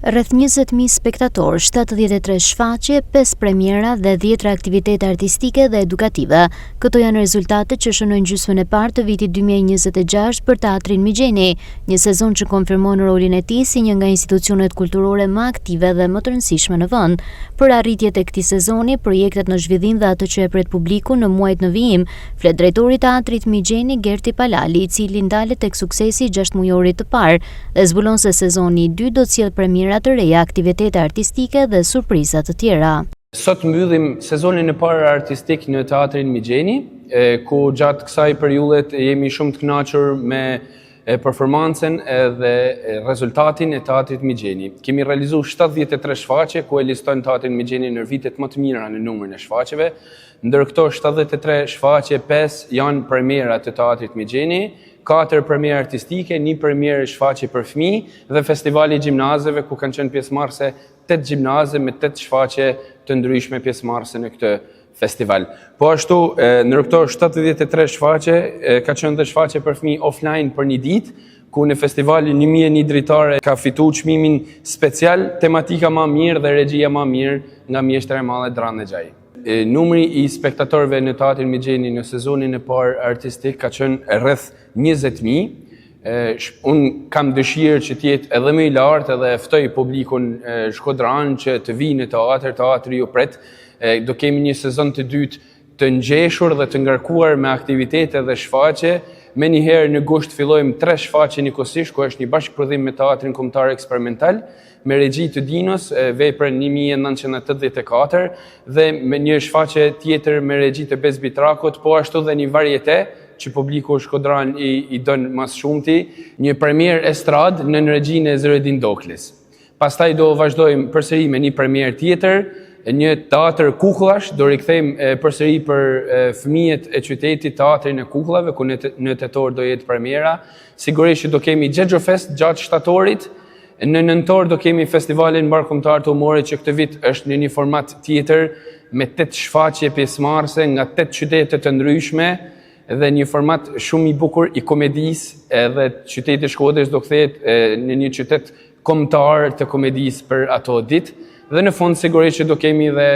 Rreth 20.000 spektatorë, 73 shfaqje, 5 premiera dhe dhjetra aktivitete artistike dhe edukative. Këto janë rezultatet që shënojnë gjysmën e parë të vitit 2026 për Teatrin Migjeni, një sezon që konfirmon rolin e tij si një nga institucionet kulturore më aktive dhe më të rëndësishme në vend. Për arritjet e këtij sezoni, projektet në zhvillim dhe atë që e pret publiku në muajt në vijim, flet drejtori i Teatrit Migjeni Gerti Palali, i cili ndalet tek suksesi i gjashtëmujorit të parë dhe zbulon se sezoni i dytë do të sjellë premiera të reja, aktivitete artistike dhe surpriza të tjera. Sot mbyllim sezonin e parë artistik në Teatrin Migjeni, ku gjatë kësaj periudhe jemi shumë të kënaqur me performancën edhe rezultatin e Teatrit Migjeni. Kemi realizu 73 shfaqje ku e liston Teatrin Migjeni në vitet më të mira në numrin e shfaqjeve. Ndër këto 73 shfaqje, 5 janë premiera të Teatrit Migjeni, 4 premierë artistike, një premierë shfaqje për fëmijë dhe festivali i gjimnazeve ku kanë qenë pjesëmarrëse 8 gjimnaze me 8 shfaqje të ndryshme pjesëmarrëse në këtë festival. Po ashtu, në këto 73 shfaqje, ka qenë dhe shfaqje për fëmijë offline për një ditë, ku në festivalin 1001 dritare ka fitu çmimin special, tematika ma mirë dhe regjia ma mirë nga mjeshtra e madhe Dran Nexhaj. Numri i spektatorëve në Teatrin Migjeni në sezonin e parë artistik ka qenë rreth 20.000. Unë kam dëshirë që të jetë edhe më i lartë edhe e ftoj publikun shkodran që të vijë në teatr, teatri ju pret. Do kemi një sezon të dytë të ngjeshur dhe të ngarkuar me aktivitete dhe shfaqje. Menjëherë në gusht fillojmë tre shfaqje njëkohësisht, ku është një bashkëprodhim me Teatrin Kombëtar Eksperimental, me regji të Dinos, veprën 1984 dhe me një shfaqje tjetër me regji të Bes Bitrakut, po ashtu dhe një variete që publiku shkodran i, i don ma së shumti, një premierë estradë nën regjinë e Zëredin Doklis. Pastaj do vazhdojmë përsëri me një premierë tjetër, një teatr kukullash, do rikthejmë përsëri për fëmijët e qytetit teatrin e kukullave, ku në, në tetor do jetë premiera. Sigurisht që do kemi Xhexho Fest gjatë shtatorit, Në nëntor do kemi festivalin mbarëkombëtar të humorit që këtë vit është në një format tjetër me 8 shfaqje pjesëmarrëse nga 8 qytete të ndryshme dhe një format shumë i bukur i komedisë edhe qyteti i Shkodrës do kthehet në një qytet kombëtar të komedisë për ato ditë dhe në fund sigurisht që do kemi dhe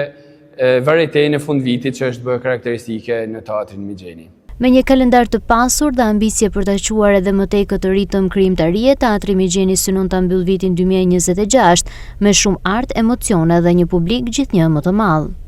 variete në fund vitit që është bërë karakteristike në teatrin Migjeni. Me një kalendar të pasur dhe ambicie për ta çuar edhe më tej këtë ritëm krijimtarie, Teatri Migjeni synon ta mbyllë vitin 2026 me shumë art, emocione dhe një publik gjithnjë më të madh.